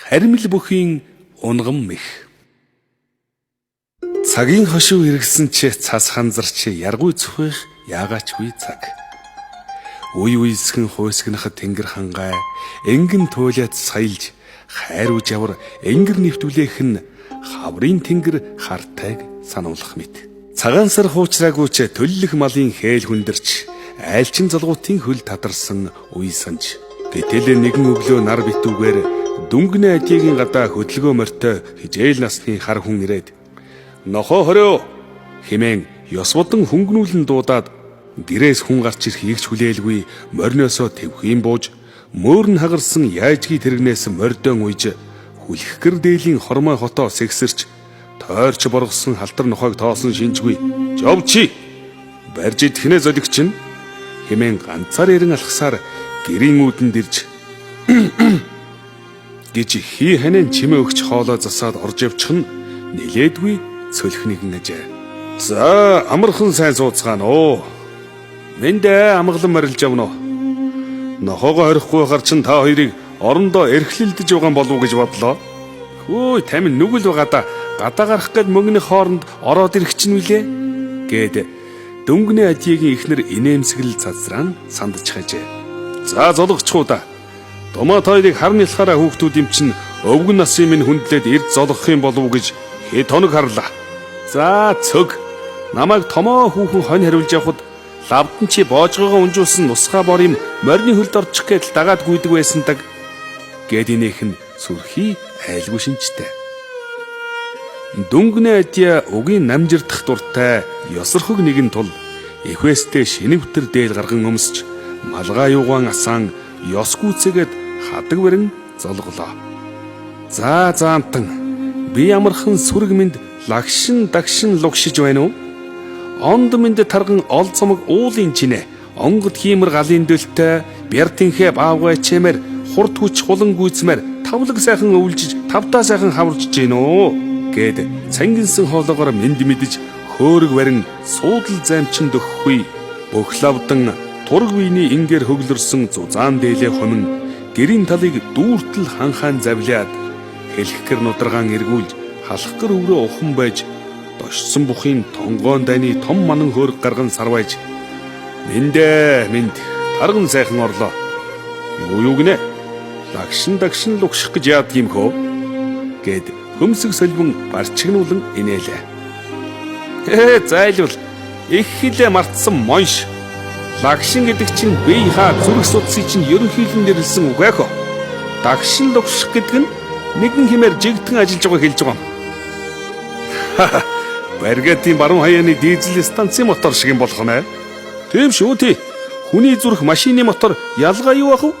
Харимл бүхийн унгам мэх. Цагийн хошуу эргэсэн чи цас ханзарч яргуй цөхөх яагаачгүй цаг. Үе үесхэн хуйсгнахад тэнгэр хангай, энгэн туйлаад саялж, хайр үж явар энгэр нэвтүүлээх нь хаврын тэнгэр хартайг сануулах мэт. Цагаан сар хуучраагүй ч төллөх малын хээл хүндэрч, айлчин золгуутын хөл тадарсан үе санж. Гэтэл нэгэн өглөө нар битүүгээр дүнгнэ адигийн гадаа хөдөлгөө морьтой хижээл насны хар хүн ирээд "Нохоо хорио" хэмээн ёс будан хөнгөнүүлэн дуудаад гэрээс хүн гарч ирэх игч хүлээлгүй морьноосоо тэвхийн бууж мөөр нь хагарсан яажгийн тэрэгнээс мордон уйж хүлхгэр дээлийн хормой хотоо сэгсэрч тойрч боргосон халтар нохойг тоосон шинжгүй "Жовчи барьж идэхнээ золигч нь" хэмээн ганцаар эрен алхасаар гэрийн үүдэнд ирж гэж хий ханийн чимээ өгч хоолой засаад орж явчих нь нилээдгүй цөлх нэгэн ажээ. "За, амархан сайн сууцгаана уу. Мэндэ амгалан морилж явна уу. Нохоогоо хорихгүй хар чин та хоёрыг орондоо эрхлэлдэж байгаа болов уу гэж бодлоо. Хөөй, тамин нүгэл байгаадаа гадаа гарах гээд мөнгөний хооронд ороод ирэх чинь үлээ" гээд дүнгний адигийн эхнэр инээмсэглэл цацраан сандж хажээ. "За, золгочих уу да. Думаа хоёрыг харн ялахаараа хүүхдүүд юм чинь өвгөн насын минь хүндлээд эрд золгох юм болов уу гэж хэд хоног харлаа. За, цөг. Намайг томоо хүүхэн хонь хариулж явхад лавдан чи боожгоогоо унжуулсан нусгаа бор юм морины хөлд орчих гээд дагаад гүйдэг байсан даг" гээд инээх нь сүрхий айлгүй шинжтэй. Дүнгнэ адья угийн намжирдах дуртай ёсорхог нэгэн тул эхвэстэй шинэвтер дээл гарган өмсч малгай юугаан асаан ёс гүйцээгээд хадаг барин золголоо. "За, заантан, би амархан сүрэг минь лагшин дагшин лугшиж байна уу? Онд мэнд тарган ол цомог уулын чинээ онгод хиймэр галын дөлтэй бяртынхээ баавгай чэмэр хурд хүч хулан гүйцмээр тавлаг сайхан өвлжиж тавдаа сайхан хаварж гин үү" гээд цангинсан хоолоогоор мэд мэдж хөөрөг барин суудал займчин дөхөхгүй бөхлавдан тург биений ингээр хөглөрсөн зузаан дээлээ хомин гэрийн талыг дүүртэл ханхаан завлиад хэлхгэр нударгаан эргүүлж халахгэр өврөө ухан байж дошсон бухын тонгоон дайны том манан хөөрг гарган сарвайж "Мэндэ мэнд тарган сайхан орлоо. Юу юу гинэ? Лагшин дагшин лугших гэж яадаг юм хөө?" гэд хөмсөг солбон барчигнуулан инээлээ. "Ээ, зайлвал их хилээ мартсан монш. Лагшин гэдэг чинь бие хаа зүрх судсыг чинь ерөнхийлөн нэрлсэн үг аах. Дагшин лугших гэдэг нь нэгэн хэмээр жигдэн ажиллаж байгааг хэлж байгаа юм. Баргатын баруун хаяаны дизель станцын мотор шиг юм болох нэ. Тийм шүү тий. Хүний зүрх машины мотор ялгаа юу ах вэ?"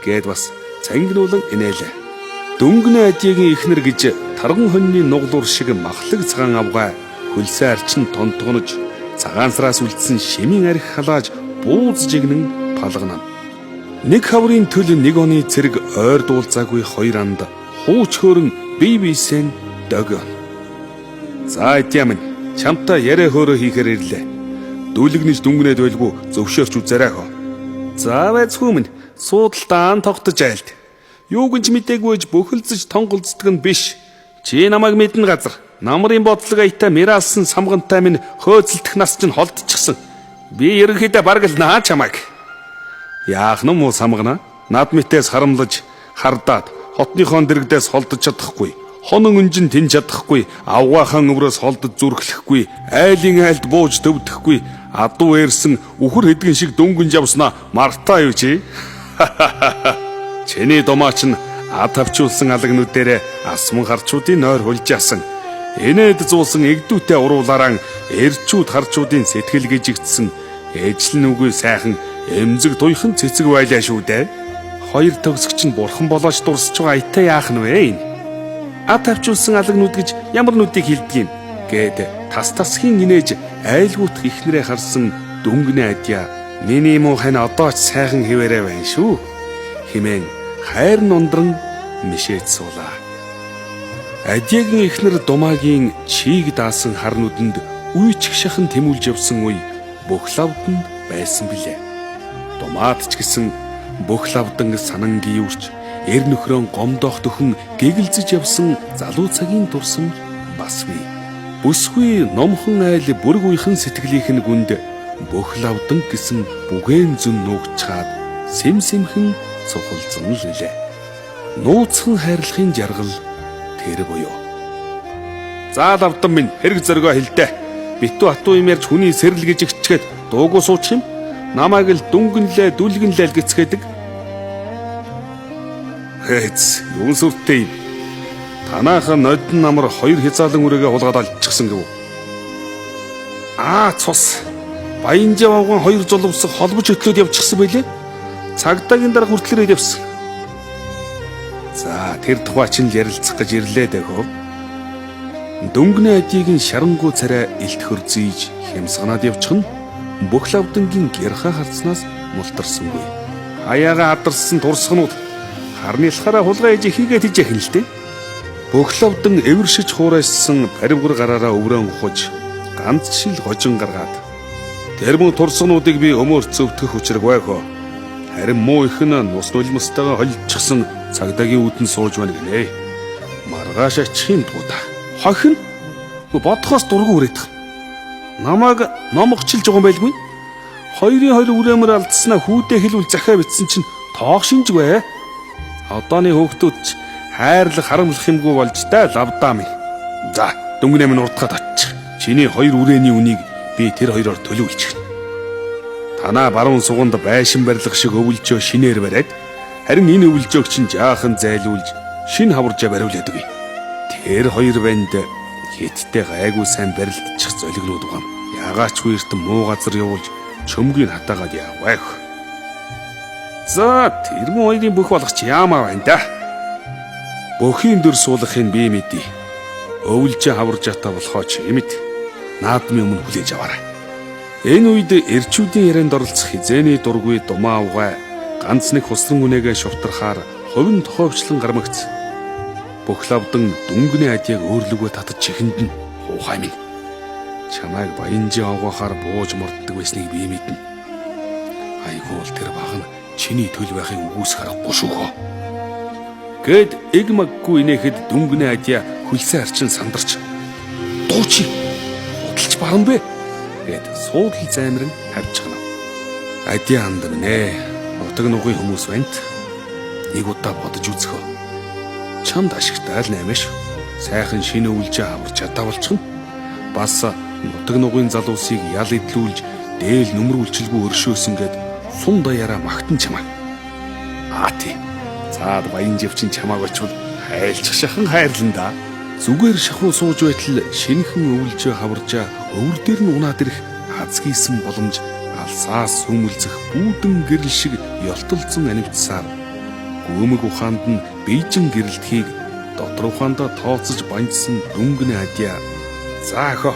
гээд бас цангинуулан инээлээ. Дүнгнэ адигийн эхнэр гэж тарган хоньны нуглуур шиг махлаг цагаан авгай хөлсөө арчин тонтгонож цагаан сараас үлдсэн шимийн арх халааж бууз жигнэн палганана. Нэг хаврын төл нэг оны цэрэг ойр дуулзаагүй хоёр анд хууч хөөрөн бие биесэн догион. "За, эдья минь, чамтай яриа хөөрөө хийхээр ирлээ. Дүүлэгнэж дүнгнээд байлгүй зөвшөөрч үзээрэй хөө." "За, байцхүү минь, суудалдаан тогтож айлд. Юу гэнч мдэггүй бөхөлзөж тонголздог нь биш. Чи намайг мэднэ газар. Намрын бодлого аятай мираалсан самгантай минь хөөцөлдөх нас чинь холдчихсон. Би ерөнхийдөө бараг л наа чамайг. Яах нь муу самгана? Над мэтээс харамлаж хардаад хотныхон дэрэгдээс холдож чадахгүй. Хонон өнжин тэн чадахгүй, авгаахан өврөөс холдож зүрхлэхгүй, айлын айлд бууж төвдөхгүй, адуу эрсэн үхэр хэдгэн шиг дөнгөн явснаа мартаа юу чи? Чиний думаач нь ад тавчуулсан алагнуудаарэ асман харчуудын нойр хулжаасан. Инээд зуусан эгдүүтэй уруулааран эрчүүд харчуудын сэтгэл гижигдсэн ээжл нь үгүй сайхан эмзэг туйхан цэцэг байлаа шүү дээ. Хоёр төгсгч нь бурхан болооч дурсаж байгаа аятай яах нь вэ энэ? Ад тавчуулсан алагнууд гэж ямар нүдийг хилдэг юм" гээд тас тасхийн инээж айлгуутх ихнэрээ харсан дүнгнэ адья "Миний муу хань одоо ч сайхан хэвээрээ байна шүү" хэмээн хайр нундран мишээд суулаа. Адьягийн эхнэр Думаагийн чийг даасан хар нүдэнд үйчих шахан тэмүүлж явсан үе бүх лавданд байсан билээ. Думаад ч гэсэн бүх лавдан санан гиюрч эр нөхрөө гомдоох дөхөн гэгэлзэж явсан залуу цагийн дурсамж басвэ. Бүсгүй номхон айл бүрг уяхан сэтгэлийнх нь гүнд бөх лавдан гэсэн бүгээн зүн нуугчаад сэм сэмхэн цухалзан л билээ. Нууцхан хайрлахын жаргал тэр буюу. За лавдан минь хэрэг зоргоо хэлдэ. Битүү атуу юм ярьж хүний сэрэл гэж ихчгээд дуугүй суучих юм. Намайг л дүнгэнлээ дүлгэнлээ л гэцгээдэг. Хэц, юун сүртэй юм. Танаахан нодон намар хоёр хязаалан үрээгээ хулгаад олчихсан гэв. Аа цус. Баянжаа вавган хоёр зулвсаг холбож хөтлөөд явчихсан байлээ. Цагдаагийн дарга хүртэл ирээд явсан. За тэр тухай чинь л ярилцах гэж ирлээ дэхөө. Дүнгнэ адийг нь шарангуу царай илт хөрзийж хямсганаад явчих нь бүх лавдангийн гэрхаа харцнаас мултарсангүй. Хаяага адарсан турсганууд харнилахаараа хулгай ээж хийгээд хижээх нь л дээ. Бүх лавдан эвэршиж хуурайсан баривгар гараараа өврөн ухаж ганц шил гожин гаргаад тэр мөн турсгануудыг би өмөр зөвтгөх учиргүй хөө. Харин муу их нь нус нулимстайгаа холилдчихсан цагдаагийн үүдэнд сууж байна гинэ. Маргааш ачихын дуудаа. Хохин бодхоос дургу хүрээдэх. Намайг номгочлж байгаа юм байлгүй. Хоёрын хоёр үрээмэр алдснаа хүүдээ хэлвэл захиа бичсэн чинь тоох шинжгүй. Одооны хөөхтүүд ч хайрлах харамлах юмгүй болж та лавдаа минь. За дүнгнээ минь урдгаад очих. Чиний хоёр үрээний үнийг би тэр хоёроор төлөвлөчих. Танаа баруун суганд байшин барилга шиг өвлжөө шинээр бариад харин энэ өвлжөөг чинь жаахан зайлуулж шин хаваржаа бариулаад өгье. Тэр хоёр банд хэттэй гайгүй сайн барилдчих золигнууд байгаа. Яагаач үерт муу газар явуулж чөмгийг хатаагаад явах. За тэр мөн хоёрын бүх болгоч яамаа байна да. Бөхийн дүр суулгахыг би мэдье. Өвлжөө хаваржаатай болохоо чи мэд. Наадмын өмнө хүлээж аваарай. Энэ үед эрчүүдийн ярианд оролцох хизээний дургүй думаа угай ганц нэг хусран үнээгээ шувтрахаар хувин тохиовчлон гармагц. Бүх лавдан дүнгний адьяг өөрлөгөө татаж чихэнд нь хуухай минь. Чамайг баянжин овгоохоор бууж морддог байсныг би мэднэ. Айгуул тэр баг нь чиний төл байхыг үгүйсэх аргагүй шүү хөө. Гэд эг маггүй инээхэд дүнгний адья хөлсөө арчин сандарч дууч худалч баран бэ гэд суудал займран хавчихна. Адья анд минь ээ. Нутаг нугын хүмүүс байна. Нэг удаа бодож үзхөө. Чамд ашигтай л наймааш. Сайхан шинэ өвлжөө аварч чадаа болчихно. Бас нутаг нугын залуусыг ял идлүүлж дээл нүмерүүлчилгүй өршөөсөн гэд сум даяараа магтан чамаа. Аа тий. Цаад баян живчин чамааг очвол хайлчих шахан хайрлан да. Зүгээр шахуу сууж байтал шинэхэн өвлжөө хаваржаа өвөр дээр нь унаад ирэх азгийсэн боломж алсаас сүмэлзэх бүүдэн гэрэл шиг ёлтолцсон анивчсаар гүмэг ухаанд нь бийжин гэрэлтхийг дотор ухаандаа тооцож банжсан дүнгнэ адья. За охоо.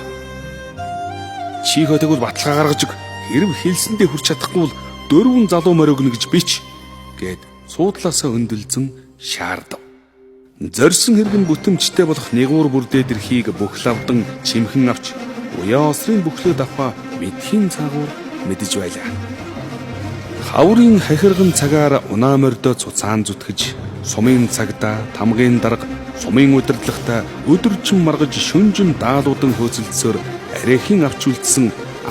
Чи хөө тэгвэл баталгаа гаргаж өг. Хэрв хэлсэндээ хүрч чадахгүй бол 4 залуу моригно гэж бич гэд суудлаасаа өндөлзөн шаардав. Зорьсон хэрэг нь бүтэмжтэй болох нэгуур бүрдээд ирэхийг бүх лавдан чимхэн авч уяа осрын бүхлөө давхаа мэдхийн цаагуур мэдэж байлаа. Хаврын хахирган цагаар унаа мордоо цуцаан зүтгэж сумын цагдаа, тамгын дарга, сумын удирдлагатай өдөржин маргаж шүнжин даалуудан хөөцөлдсөөр арайхийн авч үлдсэн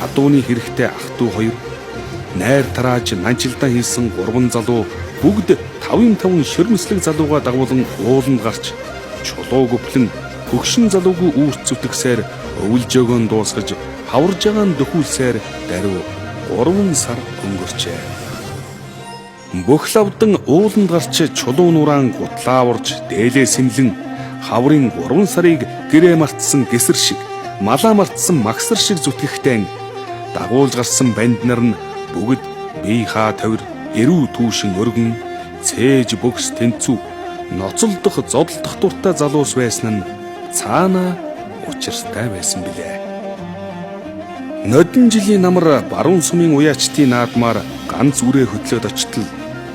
адууны хэрэгтэй ах トゥ хоёр найр тарааж нанчилдаа хийсэн 3 залуу бүгд 5-5 шөрмслэг залууга дагуулan ууланд гарч чулуу гүплэн хөгшин залуугүй үүрт зүтгэсээр өвлжөөгөн дуусгаж хаваржаагаан дөхүүлсээр даруй 3 сар өнгөрчээ. Бүх лавдан ууланд гарч чулуу нураан гутлаа урж дээлээ сэмлэн хаврын 3 сарыг гэрээ мартсан гесэр шиг малаа мартсан магсар шиг зүтгэхтэн дагуулж гарсан банд нар нь бүгд бие хаа тавир эрүү түүшин өргөн цээж бөгс тэнцүү ноцолдох зодолдох дуртай залуус байсан нь цаана учиртай байсан билээ. Нодон жилийн намар баруун сумын уяачдын наадмаар ганц үрээ хөтлөөд очтол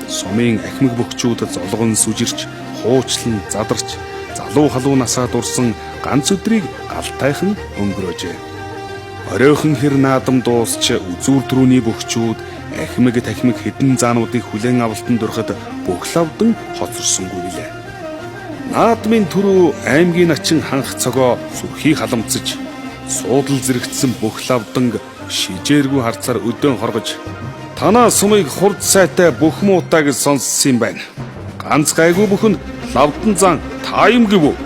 сумын ахмаг бөхчүүд золгон сүжирч хуучлан задарч залуу халуун насаа дурсан ганц өдрийг галтайхан өнгөрөөжээ. Оройхон хэр наадам дуусч үзүүр түрүүний бөхчүүд Ахимаг тахимаг хэдэн заануудыг хүлээн авалтанд дурахад бүх лавдан хоцорсонгүй билээ. Наадмын түрүү аймгийн начин ханх цогоо зүрхий халамцаж суудал зэрэгцсэн бүх лавданг шижээргүй харцаар өдөөн хоргож танаа сумыг хурд сайтай бүх муутай гэж сонссон юм байна. Ганц гайгүй бүхэн лавдан зан та юм гэв үү?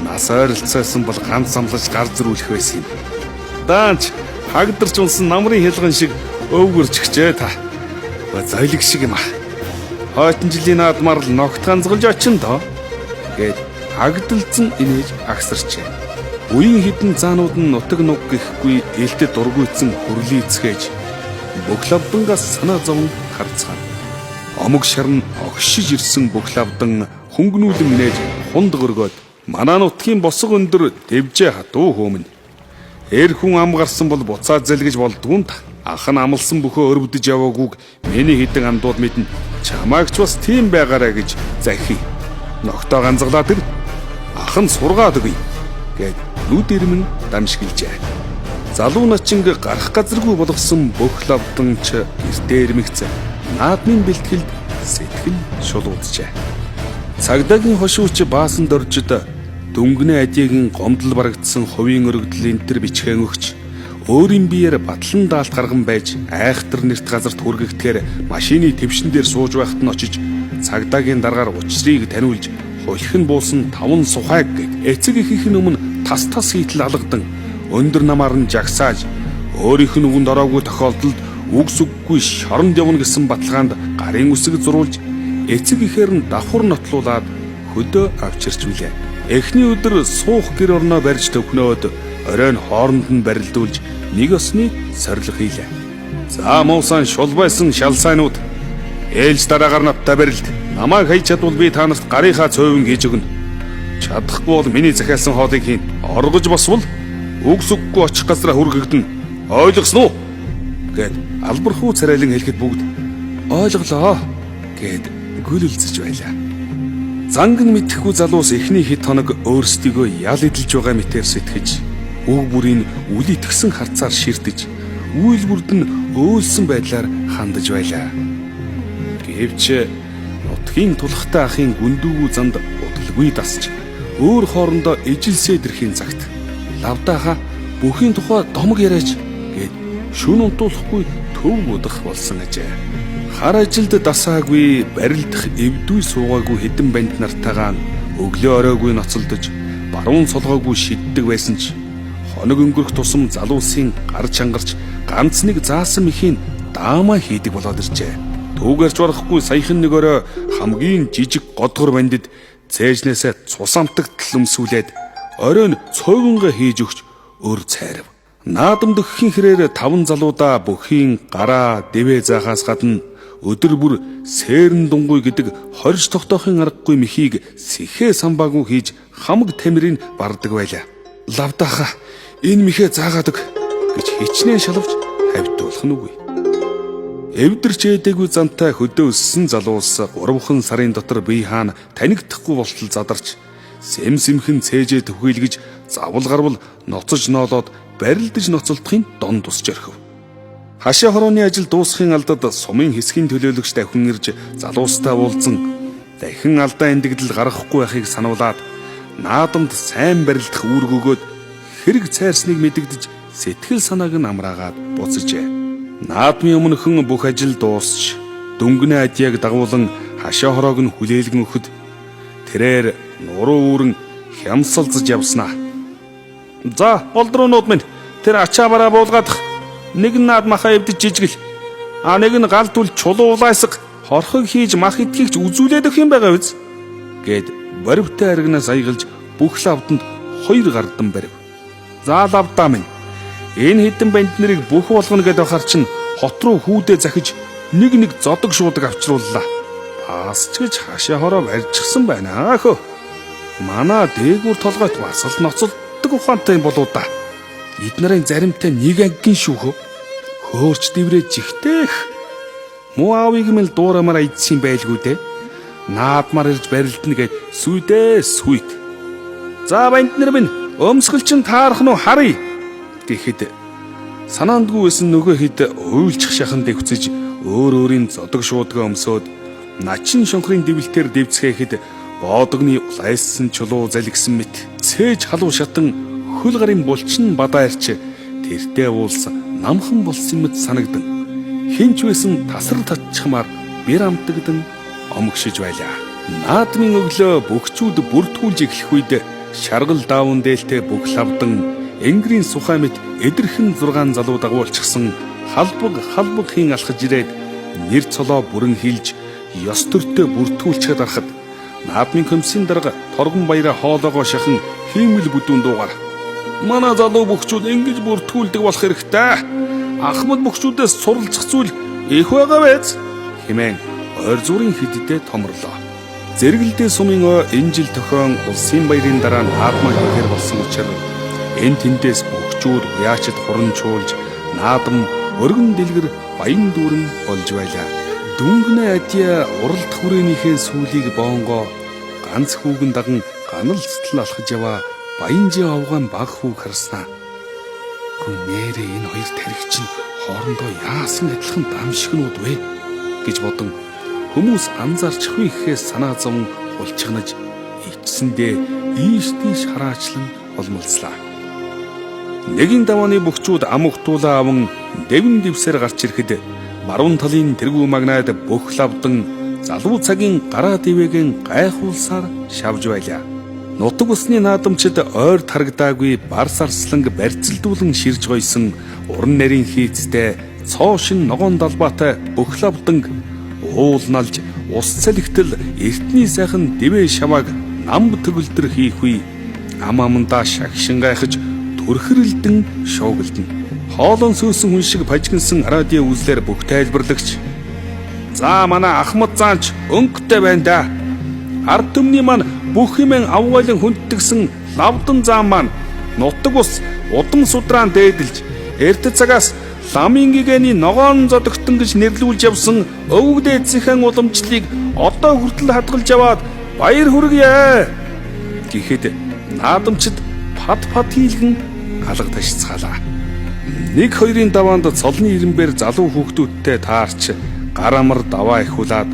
Нас ойролцоосон бол ганц амлаж гар зөрүүлэх байсан юм. Даанч хагдарч унсан намрын хялган шиг өвгөрч гिचээ та. Зойлог шиг юм аа. Хойтон жилийн наадмаар л ногт ганцгалж очин доо гэд хагдалцсан инээж агсарчээ. Үеийн хідэн заанууд нь нутаг нуг гэхгүй элтэд дургуйцсан хөрлий цгээж бүх лавдангаас санаа зовн харцгаана. Омог шарн огшиж ирсэн бүх лавдан хөнгөнүүлэн инээж хунд гөргөөд манай нутгийн босго өндөр дэвжээ хатуу хөмөн. Эр хүн ам гарсан бол буцаа зэлгэж болдгоо та. Ах нь амлсан бүхөө өрөвдөж яваагүйг миний хідэн андууд мэднэ. Чамаагч бас тийм байгаарэ гэж захий. Ногтоо ганцглаад ир. Ах нь сургаад өгье гэд нүд ирмэн дамшиглжээ. Залуу начинг гарах газаргүй болгосон бүх лавданч гэртээ ирмэгц наадмын бэлтгэлд сэтгэл шулууджээ. Цагдаагийн хошууч баасан доржид дүнгнэ адигийн гомдол барагдсан хувийн өргөдөл энтер бичхэн өгч өөрийн биеэр батлан даалт гарган байж айхтар нэрт газарт хүргэхтгээр машины твшин дээр сууж байхад нь очиж цагдаагийн даргаар учрыг таниулж хулих нь буусан таван сухайг гэд эцэг эхийнх нь өмнө тас тас хийтэл алгадан өндөр намаар нь жагсааж өөрийнх нь үгэнд ороогүй тохиолдолд үг сүггүй шоронд явна гэсэн баталгаанд гарын үсэг зурулж эцэг эхээр нь давхар нотлуулад хөдөө авчирч билээ. Эхний өдөр суух гэр орноо барьж төвхнөөд оройн хооронд нь барилдуулж нэг осны сорилго хийлээ. За муусан шулбайсан шалсайнууд ээлж дараагаар надтай барилд. Намайг хайж чадвал би та нарт гарынхаа цовин хийж өгнө. Чадахгүй бол миний захиалсан хоолыг хийн. Оргож босвол үг сүггүй очих газраа хүргэгдэнэ. Ойлгосноо? Гэд албархуу царайлан хэлэхэд бүгд ойлголоо гэд гүйлэлзэж байлаа. Занг нь мэдэхгүй залуус эхний хэд хоног өөрсдийгөө ял эдэлж байгаа мэтээр сэтгэж, үг бүрийн үл итгэсэн харцаар ширтэж, үйл бүрд нь өөлсөн байдлаар хандаж байлаа. Гэвч нутгийн тулхтай ахын гүндүүгүү занд удалгүй дасч, өөр хоорондоо ижилсээд ирэхийн цагт лавдаахаа бүхийн тухай домог яриач гэд шүн унтуулахгүй төв будах болсон ажээ. Хар ажилд дасаагүй, барилдах эвдүй суугаагүй хэдэн банд нартайгаа өглөө оройгүй ноцолдож, баруун солгоогүй шиддэг байсан ч хоног өнгөрөх тусам залуусын гар чангарч ганц нэг заасан мэхийн даамаа хийдэг болоод иржээ. Түүгээрч барахгүй саяхан нэг орой хамгийн жижиг годгор бандид цээжнээсээ цус амтагтал өмсүүлээд оройн цовинго хийж өгч өр цайрав. Наадамд өгөхийн хэрээр таван залуудаа бүхийн гараа дэвээ заахаас гадна өдөр бүр сээрэн дунгуй гэдэг хорж тогтоохын аргагүй мехийг сэхээ самбаагүй хийж хамаг тамирыг бардаг байлаа. Лавдаха энэ мехээ заагаад өг гэж хичнээн шалавч хавьтуулах нь үгүй. Эвдэрч ээдээгүй зантай хөдөө өссөн залуус 3 сарын дотор бие хаан танигдахгүй болтол задарч сэм сэмхэн цээжээ төхийлгэж завал гарвал ноцож ноолоод барилдаж ноцолдохын дон тусч орхив. Хашаа хорооны ажил дуусахын алдад сумын хэсгийн төлөөлөгч дахин ирж залуустай уулзан дахин алдаа эндэгдэл гаргахгүй байхыг сануулад наадамд сайн барилдах үүрэг өгөөд хэрэг цайрсныг мэдэгдэж сэтгэл санааг нь амраагаад буцажээ. Наадмын өмнөхөн бүх ажил дуусч дүнгнэ адьяаг дагуулan хашаа хороог нь хүлээлгэн өгөхөд тэрээр нуруу үүрэн хямсалзаж явснаа. За болдроонууд минь тэр ачаа бараа буулгаадах нэг нь наад махаа эвдэж жижигл а нэг нь гал түл чулуулайсаг хорхог хийж мах идэхийг ч үзүүлээд өгөх юм байгаа биз гэд боривтой аргинаас аягалж бүх лавданд 2 гардан барив. За лавдаа минь энэ хэдэн банд нарыг бүх болгоно гэдээ бахар чинь хот руу хүүдээ захиж нэг нэг зодог шуудаг авчрууллаа. Бас ч гэж хашаа хороо барьчихсан байна хөө. Манай дээгүүр толгойт бас л ноцолдог ухаантай юм болоо да. Эд нарын заримтай нэг ангийн шүүхөө. Хөөрч дэврээ жигтээх. Муу аавыг мэл дуурамаар идсэн байлгүй дээ. Наадмаар ирж барилдана гэд сүйдээ сүйт. За банд нар минь өмсгөл чин таарах нь харъя гэхэд Санаандгүй байсан нөгөө хэд уйлчих шахан дэвцэж өөр өөрийн зодог шуудгаа өмсөөд начин шонхрын дэвлэлтээр дэвцгээхэд боодогны улайссан чулуу залгисан мэт цээж халуун шатан хөл гарын булчин бадаа ирч тэртээ уулс намхан болсон мэт санагдан хинч байсан тасар татчихмаар бэр амтагдан омгшиж байлаа. Наадмын өглөө бөхчүүд бүртгүүлж эхлэх үед шаргал даавн дээлтэй бүх лавдан энгэрийн сухай мэт эдэрхэн 6 залуу дагуулчихсан халбаг халбаг хийн алхаж ирээд нэр цолоо бүрэн хилж ёс төртөө бүртгүүлчихэд арахад наадмын комиссийн дарга Торгон баяраа хоолоогоо шахан хиймэл бүдүүн дуугаар манай залуу бөхчүүд ингэж бүртгүүлдэг болох хэрэгтэй. Ахмад бөхчүүдээс суралцах зүйл их байгаа биз хэмээн ойр зүрийн хэддээ томрлоо. Зэрэгэлдээ сумын ой энэ жил тохион улсын баярын дараа наадмаа хийхээр болсон учраас энэ тэндээс бөхчүүд уяачд хуранчуулж наадам өргөн дэлгэр баян дүүрэн болж байлаа. Дүнгнэ адья уралдах хүрээнийхээ сүүлийг боонгоо ганц хүүгэн даган ганал цэтэл алхаж яваа Баянжийн овгоон баг хүүг харснаа. Гүн нэрээ энэ хоёр тархич нь хоорондоо яасан адилхан дамшигнууд вэ гэж бодон хүмүүс анзаарчихгүй гэхээс санаа зовон хулчгнаж ичсэндээ ийш тийш хараачлан олмолцлаа. Нэгэн давааны бөхчүүд ам угтуулаа аван дэвэн дэвсээр гарч ирэхэд баруун талын тэргүү магнаад бүх лавдан залуу цагийн гараа дэвээгэн гайхуулсаар шавж байлаа. Нутаг усны наадамчид ойр тарагдаагүй барс арсланг барьцалдуулан ширж гойсон уран нарийн хийцтэй цоо шин ногоон далбаатай бүх лавданг уул налж ус цалигтал эртний сайхан дэвээ шавааг намб төгөлдөр хийх үе ам амандаа шагшин гайхаж төрхөрлдөн шуугилдана. Хоолон сөөсөн хүн шиг пажигнсан радио үзлэр бүх тайлбарлагч за манай Ахмад заанч өнгөтэй байна да. Ард түмний маань бүх юмэн авгайлан хүнддгсэн лавдан заан маань нутаг ус удам судраан дээдэлж эрт цагаас ламын гэгэний ногоон зодогтон гэж нэрлүүлж явсан өвөг дээдсийнхэн уламжлалыг одоо хүртэл хадгалж яваад баяр хүргье гэхэд наадамчид пад пад хийлгэн алга ташцгаалаа. Нэг хоёрын даваанд цолны ирэмбэр залуу хүүхдүүдтэй таарч гар амар даваа ихулаад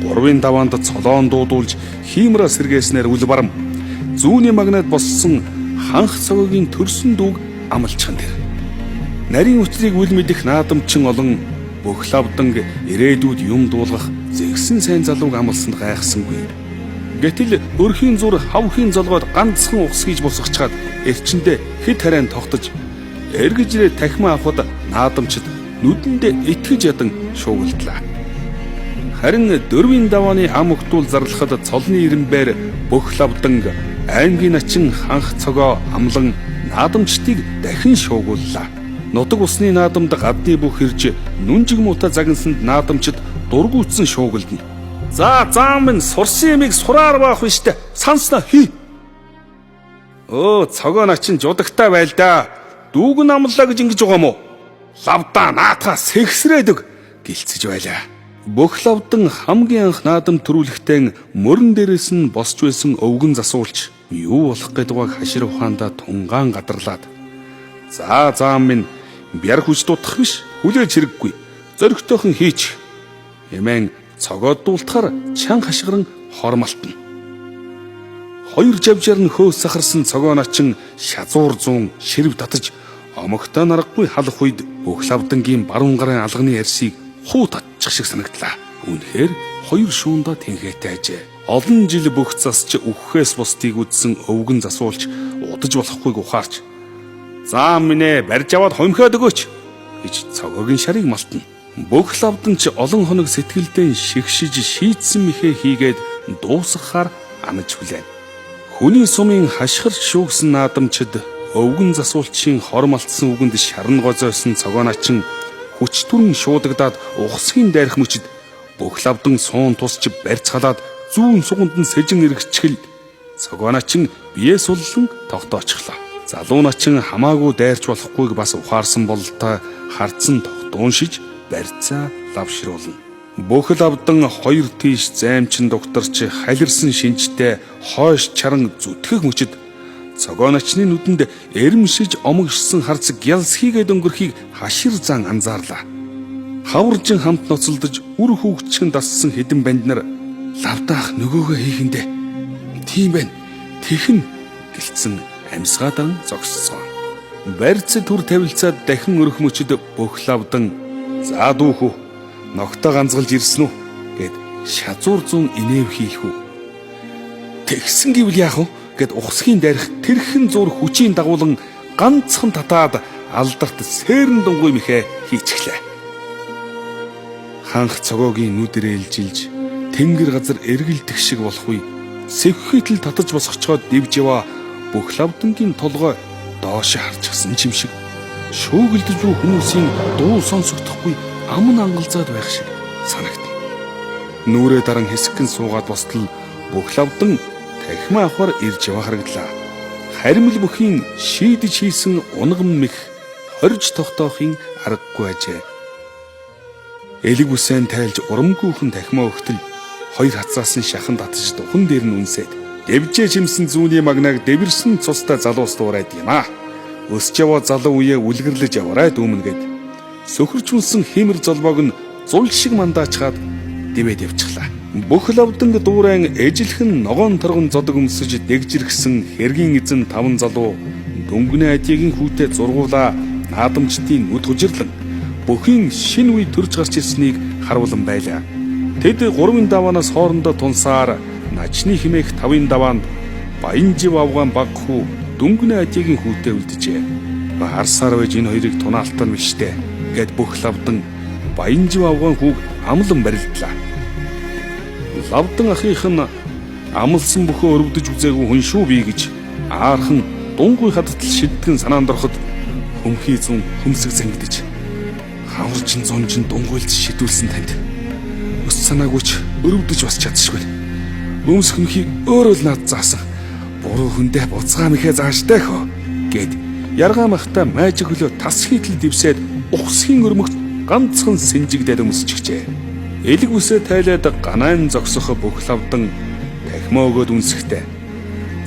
гурвын даваанд цолоон дуудуулж хиймраа сэргээснээр үл барам зүүнний магнад боссон ханх цогогийн төрсөн дүүг амлчихан тэр. Нарийн учрыг үл мэдэх наадамчин олон бүх лавданг ирээдүйд юм дуулгах зэгсэн сайн залууг амлсанд гайхсангүй. Гэтэл өрхийн зур хавхийн золгойд ганцхан ухсгийж босгочхаад эрчэндээ хэд харайн тогтож эргэж ирээ тахимаа авахд наадамчид нүдэндээ итгэж ядан шуугилдлаа. Харин дөрвийн давааны ам өгтүүл зарлахад цолны ирэмбэр бүх лавданг аймгийн начин ханх цогоо амлан наадамчдыг дахин шуугууллаа. Нутаг усны наадамд гадны бүх ирж нүнжиг муута загнасанд наадамчид дургуутсан шуугилдана. За заа минь сурсан ямыг сураар баах биш үү? Санснаа хий. Өө цогоо начин жудагтай байл да. Дүүг нь амлаа гэж ингэж байгаа юм уу? Лавдаа наатаа сэгсрээд өг гэлцэж байлаа. Бүх лавдан хамгийн анх наадам төрүүлэхдээ мөрөн дээрээс нь босч байсан өвгөн засуулч юу болох гээд байгааг хашир ухаандаа тунгаан гадарлаад за заа минь бяр хүч дутах биш хүлээж хэрэггүй зөрөгтөөхөн хийч хэмээн цогоод дуултахаар чанга хашгиран хормалтна. Хоёр жавжаар нь хөөс сахарсан цогоо начин шазуур зүүн ширв татаж омогтой наргагүй халах үед бүх лавдангийн баруун гарын алганы арсыг хуу татчих шиг санагдлаа. Үнэхээр хоёр шуундаа тэнхээтэй ажээ. Олон жил бүх засч үхэхээс бусдыг үзсэн өвгөн засуулч удаж болохгүйг ухаарч заа минь ээ барьж аваад хумхиад өгөөч гэж цогоогийн шарыг малтна. Бүх лавдан ч олон хоног сэтгэлдээ шигшиж шийдсэн мэхээ хийгээд дуусгахаар анаж хүлээн. Хүний сумын хашгирч шүүгсэн наадамчид өвгөн засуулчийн хором алдсан үгэнд шарн гозойсон цогооначин хүч түрэн шуудагдаад ухсгийн дайрах мөчд бүх лавдан суун тусч барьц халаад зүүн суганд нь сэжин эргэчихэл цогооначин бие суллан тогтоочглоо. Залуу начин хамаагүй дайрч болохгүйг бас ухаарсан бололтой хардсан тогтуун шиж барьцаа лавшруулна. Бүх лавдан хоёр тийш займчин дугтарч халирсан шинжтэй хойш чаран зүтгэх мөчд Цогооначны нүдэнд эрмшиж омогшсон харц гялс хийгээд өнгөрөхийг хашир зан анзаарлаа. Хаваржин хамт ноцолдож үр хүүхчхэн дассан хэдэн банд нар лавдаах нөгөөгөө хийхэндээ тийм байна. Тэхэн гэлцэн амьсгаадан зогсцоо. Барьц түр тавилцаад дахин өрөх мөчөд бүх лавдан за дүүхүү ногтоо ганцгалж ирсэн үү гэд шазуур зүүн инээв хийх үү. Тэгсэн гэвэл яах вэ гэд ухсхийн дайрах тэрхэн зур хүчийн дагуулan ганцхан татаад алдарт сэрэн дунгуй мэхэ хийчихлээ. Ханх цогоогийн нүдэрээ илжилж тэнгэр газар эргэлдэх шиг болох үе сэвхийтэл татаж босгочхоод дивж яваа бүх лавдангийн толгой доош харчихсан юм шиг шүүгэлдэж буй хүмүүсийн дуу сонсогдохгүй ам нь ангалзаад байх шиг санагдав. Нүрээ даран хэсэгхэн суугаад бостол бүх лавдан танхимаа авахар ирж яваа харагдлаа. Харимл бүхийн шийдэж хийсэн унгам мэх хорж тогтоохын аргагүй ажээ. Элэг бүсэн тайлж урамгүйхэн танхимаа өгтөл хоёр хацаас нь шахан татаж духан дээр нь үнсээд дэвжээ чимсэн зүүнний магнааг дэвэрсэн цустай залуус дуурайд юм аа. Өсч яваа залуу үеэ үлгэрлэж яваарай дүүмэн гэд. Сөхөрч унсан хиймэр золбоог нь зул шиг мандаачхаад дэвээд явчихлаа. Бүх лавданг дуурайн эжилхэн ногоон торгон зодог өмсөж дэгжирхсэн хэргийн эзэн таван залуу дүнгнэ адигийн хүүтэй зургуулаа наадамчдын нүд хужирлан бүхийн шин үе төрж гарч ирснийг харуулан байлаа. Тэд гурван даваанаас хоорондоо тунсаар начны химээх тавын даваанд Баянжив авгаан баг хүү дүнгнэ адигийн хүүтэй үлджээ. Харсаар байж энэ хоёрыг тунаалтан биштэй гэд бүх лавдан Баянжив авгаан хүүг амлан барилдлаа. Лавдан ахийнх нь амлсан бүхөө өрөвдөж үзээгүй хүн шүү би гэж аархан дунгуй хадтал шидтгэн санаанд ороход хөмхий зун хөмсөг зангидэж хаваржин зунжин дунгуйлж шидүүлсэн танд өс санаагүйч өрөвдөж бас чадшгүй. Өмс хөмхийг өөрөө л над заасан. Буруу хүндээ буцгаа мэхээ зааштай хөө гэд яргаа махта майжиг хөлөө тас хийтэл дэвсээд ухсхийн өрмөгт ганцхан сэнжигдээд өмсчихжээ. Элэг үсээ тайлаад ганаан зогсох бүх лавдан танхимаа өгөөд үнсэхтэй.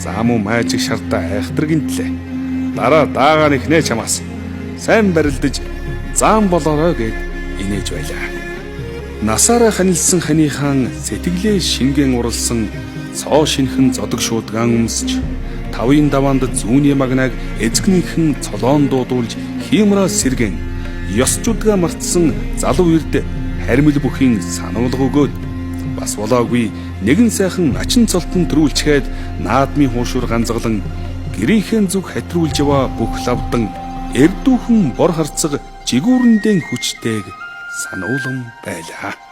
За муу майжиг шардаа айхтар гинтлээ. Дараа даагаа нэхнэ чамаас. Сайн барилдаж заан болоорой гэд инээж байлаа. Насаараа ханилсан ханыхаан сэтгэлээ шингэн уралсан цоо шинхэн зодог шуудгаан өмсч тавын даваанд зүүнний магнааг эзэгнийхэн цолоон дуудуулж хиймраа сэргэн ёсчудгаа мартсан залуу эрд харимл бүхийн сануулга өгөөд бас болоогүй нэгэн сайхан начин цолтон төрүүлчгээд наадмын хуушуур ганцаглан гэрийнхэн зүг хатруулж яваа бүх лавдан эрдүүхэн бор харцаг жигүүрэндээ хүчтэйг сануулан байлаа.